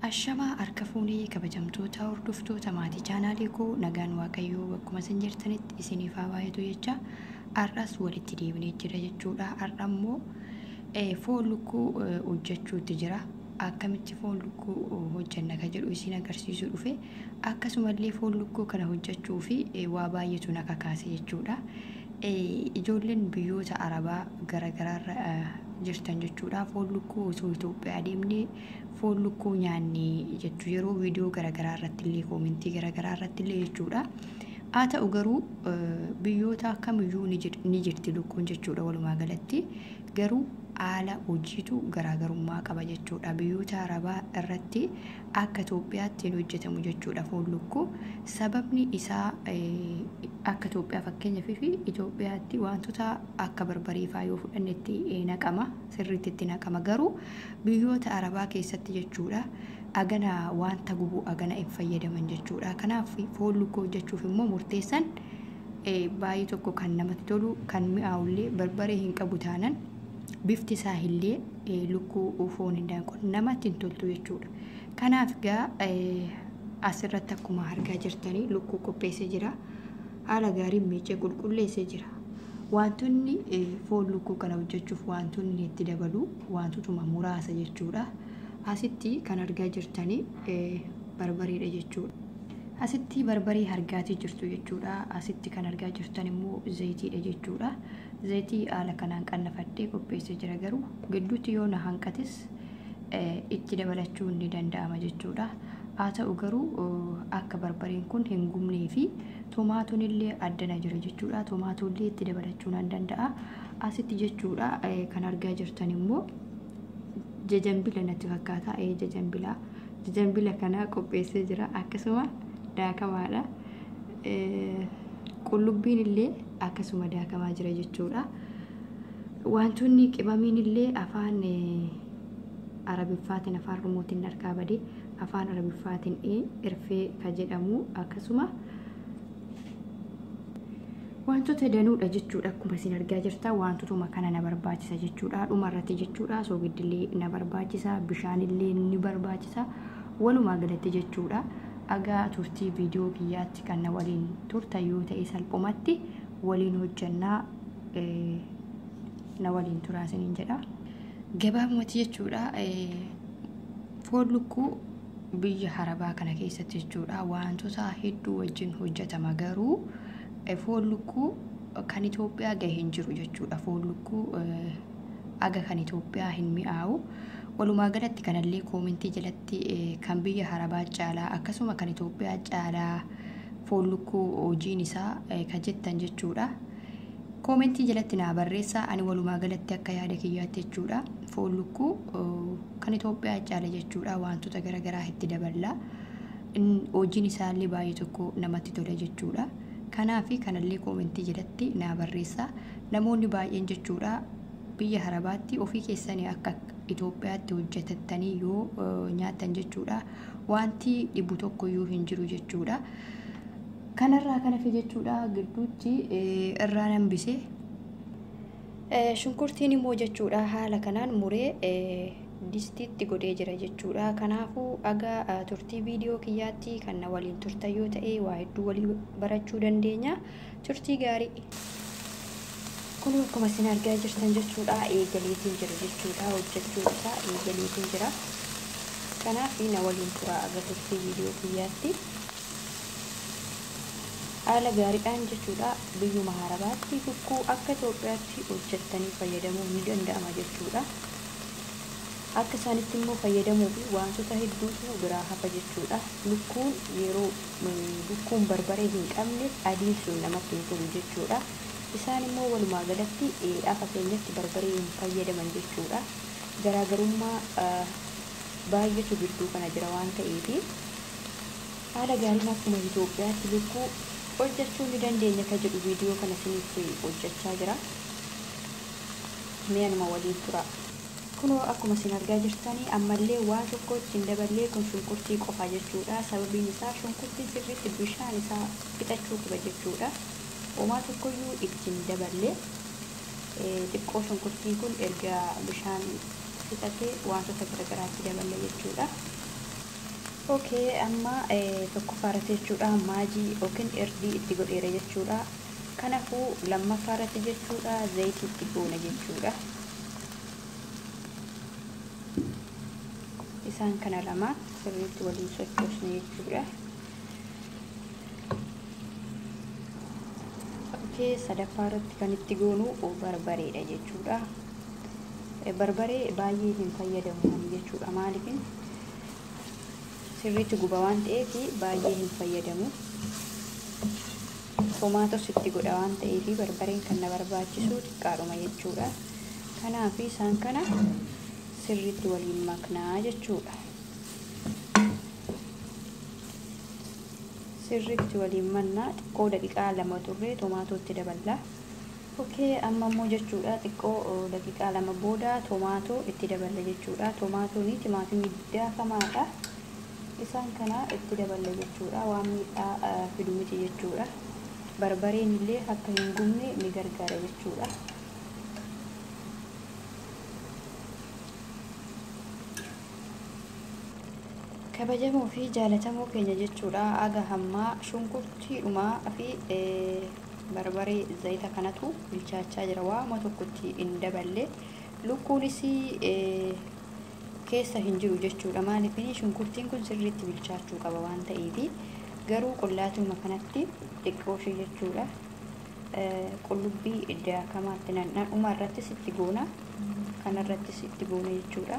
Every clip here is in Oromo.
Ashamaa harka fuunee kabajamtoota hordoftoota maatii chaanaalii koo, nagaan Waaqayyoo bakkuma isin jirtanitti isiniif haa baay'atu jecha, har'as walitti deebinee jira jechuudha. Har'a immoo foon lukkuu hojjechuutti jira. Akkamitti foon lukkuu hojjenna ka jedhu isin agarsiisuu dhufe. Akkasumallee foon lukkuu kana hojjechuu fi waa baay'eetu na kakaase jechuudha. Ijoolleen biyyoota Arabaa garaagaraarra jirtan jechuudha. Foon lukkuu osoo Itoophiyaa deemnee foon lukkuu nyaanne jechuu yeroo viidiyoo garaagaraa irratti illee, koomentii garaagaraa irratti illee jechuudha. Haa ta'u garuu biyyoota kamiyyuu ni jirti lukkuun jechuudha walumaa galatti, garuu haala hojiitu garaagarummaa qaba jechuudha. Biyyoota Arabaa irratti akka Itoophiyaatti hin hojjetamu jechuudha foon lukkuu. Sababni isaa akka Itoophiyaa fakkeenyaaf fi Itoophiyaatti wantoota akka barbaree fa'aa yoo fudhanne itti naqama, sirriitti itti naqama, garuu biyyoota Arabaa keessatti jechuudha agana wanta gubuu agana hin fayyadaman jechuudha. Kanaaf foon lukkuu hojjechuuf immoo murteessan baay'ee tokko kan namatti tolu, kan mi'aawullee barbaree hin qabu taanan bifti isaa illee lukkuu foon hin daanqu namatti hin toltu jechuudha. Kanaaf egaa asirratti akkuma argaa jirtanii lukkuu qopheessee jira. Haala gaariin miicee qulqulleessee jira. Wantoonni foon lukkuu kana hojjechuuf wantoonni itti dabalu wantootuma muraasa jechuudha. Asitti kan argaa jirtanii barbareedha jechuudha. Asitti barbaree argaatii jirtu jechuudha. Asitti kan argaa jirtan immoo zayitiidha jechuudha. Zayitii haala kanaan qannafadhee qopheessee jira, garuu gidduutti yoo na hanqates itti dabalachuun ni danda'ama jechuudha. Haa ta'u garuu akka barbareen kun hin gubnee fi tomaatoon illee addana jira jechuudha. Tomaatoo illee itti dabalachuu nan danda'a. Asitti jechuudha kan argaa jirtan immoo jajambila natti fakkaata. Jajambila. Jajambila kana qopheessee jira. Akkasuma daakamaadha. Qullubbiin illee akkasuma daakamaa jira jechuudha. Wantoonni qimamiin illee afaan Arabiffaatiin, afaan Oromootiin harkaa badee, afaan Arabiffaatiin irfee ka jedhamu, akkasuma wantoota danuudha jechuudha. Akkuma isin argaa jirtan wantootuma kana na barbaachisa jechuudha. Dhuma irratti jechuudha soogidillee na barbaachisa, bishaanillee ni barbaachisa, walumaa galatti jechuudha. Agaa turtii viidiyoo kiyyaatti kan na waliin turtan yoo ta'e salphumatti waliin hojjannaa, na waliin turaa isiniin jedha. Gabaabumatti jechuudha foon lukkuu biyya Arabaa kana keessatti jechuudha wantoota hedduu wajjin hojjetama, garuu foon lukkuu kan Itoophiyaa gahe hin jiru jechuudha. Foon lukkuu aga kan Itoophiyaa hin mi'aawu. Walumaa galatti kanallee koomentii jalatti kan biyya Arabaa caalaa akkasuma kan Itoophiyaa caalaa foon lukkuu hojiin isaa kan jettan jechuudha. Koomentii jalatti naa barreessaa. Ani walumaa galatti akka yaada kiyyaatti jechuudha foon lukkuu kan Itoophiyaa caala jechuudha. Wantoota garaagaraa itti daballaa. Hojiin isaallee baay'ee tokko namatti tola jechuudha. Kanaaf kanallee koomentii jalatti naa barreessaa. Namoonni baay'een jechuudha biyya Arabaatti ofii keessanii akka Itoophiyaatti hojjetattanii yoo nyaattan jechuudha wanti dhibu tokkoyyuu hin jiru jechuudha. Kanarraa kan hafe jechuudha gidduutti irraa hambise. Shunkurtiin immoo jechuudha haala kanaan muree distiitti godhee jira jechuudha. Kanaafuu aga turtii viidiyoo kiyyaatti kan na waliin turtan yoo ta'e waa hedduu walii barachuu dandeenya. Turtii gaarii. Kun akkuma isin argaa jirtan jechuudha eegaleetiin jira jechuudha, hojjechuu isaa eegaleetiin jira. Kanaaf na waliin tura aga turtii viidiyoo kiyyaatti. Haala gaariidhaan jechuudha biyyuma Arabaatti lukkuu akka Itoophiyaatti hojjettanii fayyadamuun ni danda'ama jechuudha. Akka isaanitti immoo fayyadamuu fi wantoota hedduutu biraa hafa jechuudha. Lukkuun yeroo lukkuun barbaree hin qabne adiin sun namatti hin tolu jechuudha. Isaan immoo walumaa galatti akka keenyatti barbaree hin fayyadaman jechuudha. Garaagarummaa baay'eetu gidduu kana jira waan ta'eef haala gaariin akkuma Itoophiyaatti lukkuu hojjechuu ni dandeenya ka jedhu viidiyoo kana isiniif hojjechaa jira. Mee anuma waliin tura. Kunoo akkuma isin argaa jirtanii ammallee waa tokko ittiin daballee, kun shunkurtii qofa jechuudha. Sababiin isaa shunkurtiin sirriitti bishaan isaa fixachuu qaba jechuudha. Homaa tokkoyyuu ittiin daballee, xiqqoo shunkurtiin kun erga bishaan fixatee wantoota garaagaraatti daballa jechuudha. Okay, amma tokkoffaa irratti jechuudha maajii yookiin irdii itti godheera jechuudha. Kanaafuu lammaffaa irratti jechuudha zayitii itti goona jechuudha. Isaan kana lama sirriitti waliin sochoosne jechuudha. Okay, sadaffaa irratti kan itti goonu barbareedha jechuudha. Barbaree baay'ee hin fayyadamu jechuudha. Maaliif sirriitti guba waan ta'eef baay'ee hin fayyadamu. Tomaatos itti godha waan ta'eef barbareen kan na barbaachisu xiqqaadhuma jechuudha. Kanaaf isaan kana sirriitti waliin maknaa jechuudha. Sirriitti waliin mannaa xiqqoo daqiiqaa 2 turre tomaatoo itti daballa. Okay, amma immoo jechuudha xiqqoo daqiiqaa 2 booda tomaatoo itti daballa jechuudha. Tomaatoon timaatimii daakamaadha. Isaan kana itti daballa jechuudha. Waan miidhaa fidu miti jechuudha. Barbareen illee akka hin gubne ni gargaara jechuudha. Kabajamoo fi jaalatamoo keenya jechuudha. Aga hammaa shunkurtiidhumaa fi barbaree zayita kanatu bilchaachaa jira. Waama tokkotti hin daballe. Lukkuunis keessa hin jiru jechuudha. Maaliif shunkurtiin kun sirriitti bilchaachuu qaba waan ta'eef garuu qullaatuma kanatti xiqqoo ishee jechuudha. Qullubbii daakamaatti dhuma irrattis itti goona. Kanarrattis itti goona jechuudha.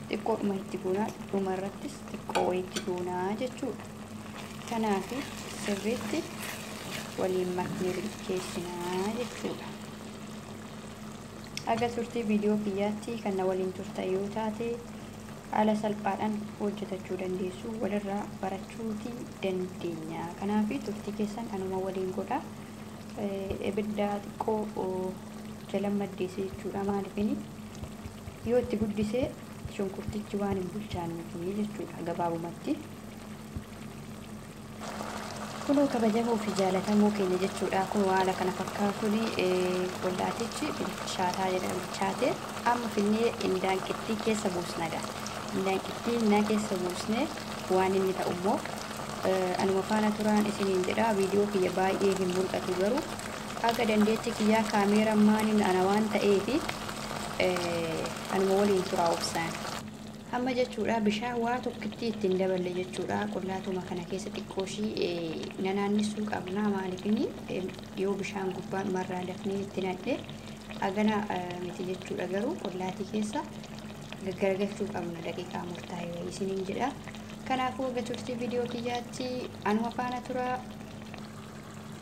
Xiqqoodhuma itti goona, dhuma irrattis xiqqoo itti goona jechuudha. Kanaaf sirriitti waliin maknee bilcheessinaa jechuudha. Aga turtii viidiyoo kiyyaatti kan na waliin turtan yoo taate haala salphaadhaan hojjetachuu dandeessu, walirraa barachuutii dandeenya. Kanaaf turtii keessan anuma waliin godha. Ibidda xiqqoo jala maddeesse jechuudha. Maaliif yoo itti guddisee shunkurtichi waan hin bilchaanneef jechuudha gabaabumatti. Kunoo kabajamoo fi jaalatamoo keenya jechuudha. Kun haala kana fakkaatuun qollaatichi bilchaataa jedha bilchaate. Amma finnee indaanqittii keessa buusnadha. Indaanqittii innaa keessa buusne waan inni ta'u immoo anuma faana turaan isiniin jedha. Viidiyoo kiyya baay'ee hin mul'atu garuu akka dandeetti kiyyaa kaameeraamaaniin ana waan ta'eef anuma waliin turaa obsaan. Amma jechuudha bishaan waa tokkitti ittiin daballe jechuudha. Qullaatuma kana keessa xiqqoo ishii nanaannisuu qabna. Maaliif yoo bishaan gubbaan marraa dafnee itti nadhe agana miti jechuudha. Garuu qullaatii keessa gaggaragalchuu qabna daqiiqaa murtaa'e wayii isiniin jedha. Kanaafuu hanga turtii viidiyoo kiyyaatti anuma faana turaa.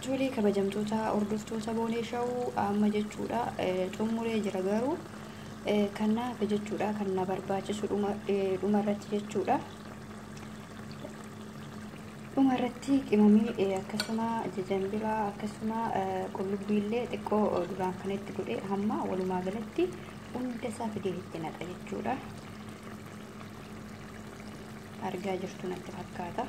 Tolee kabajamtoota hordoftoota Boonee Shawuu amma jechuudha xumuree jira garuu kan na hafe jechuudha kan na barbaachisu dhuma irratti jechuudha. Dhuma irratti qimamii akkasuma jajambilaa akkasuma qullubbii illee xiqqoo duraan kan itti godhe hamma walumaa galatti hunda isaa fidee itti naqa jechuudha. Argaa jirtu natti fakkaata.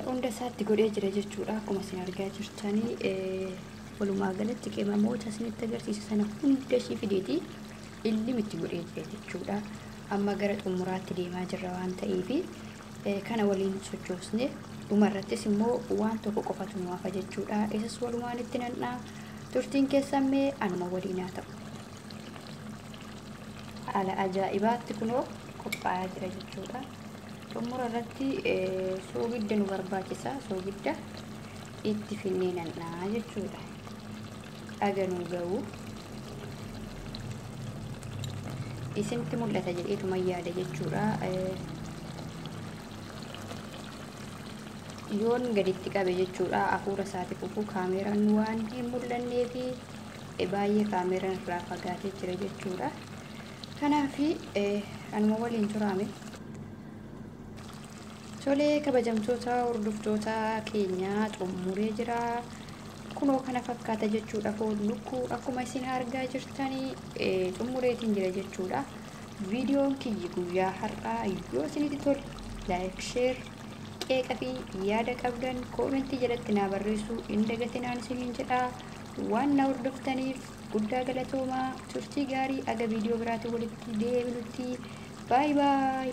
Hunda isaatti godhee jira jechuudha. Akkuma isin argaa jirtanii walumaa galatti qimamoota isinitti agarsiisa sana hunda ishii fideeti ilmi itti godhee jira jechuudha. Amma gara xumuraatti deemaa jirra waan ta'eef kana waliin sochoosne dhuma irrattis immoo waan tokko qofatu nu hafa jechuudha. Isas walumaan itti nan'aa. Turtiin keessan mee anuma waliin haa ta'u. Haala ajaa'ibaatti kunoo qophaa'aa jira jechuudha. Xumura irratti soogidda nu barbaachisa. Soogidda itti finnee nan'aa jechuudha. Dhaganuu ga'u. Isinitti mul'ata jedheetuma yaada jechuudha. Yoon gaditti qabe jechuudha hafuura isaati fufu kaameeraan waan hin mul'annee fi baay'ee kaameeraan irraa fagaatee jira jechuudha. Kanaaf anuma waliin turaame. Tolee kabajamtoota hordoftoota keenyaa xumuree jira. Kunoo kana fakkaata jechuudha. Foon lukkuu akkuma isin argaa jirtanii xumureetiin jira jechuudha. Viidiyoon kiyyi guyyaa har'aa yoo isinitti tole laayik, sheer, qeeqa fi yaada qabdan koomentii jalatti naa barreessuu hin dagatinaan isiniin jedha. Waan na hordoftaniif Guddaa galatoomaa, turtii gaarii, aga viidiyoo biraatiin walitti deebinutti. Baay baay.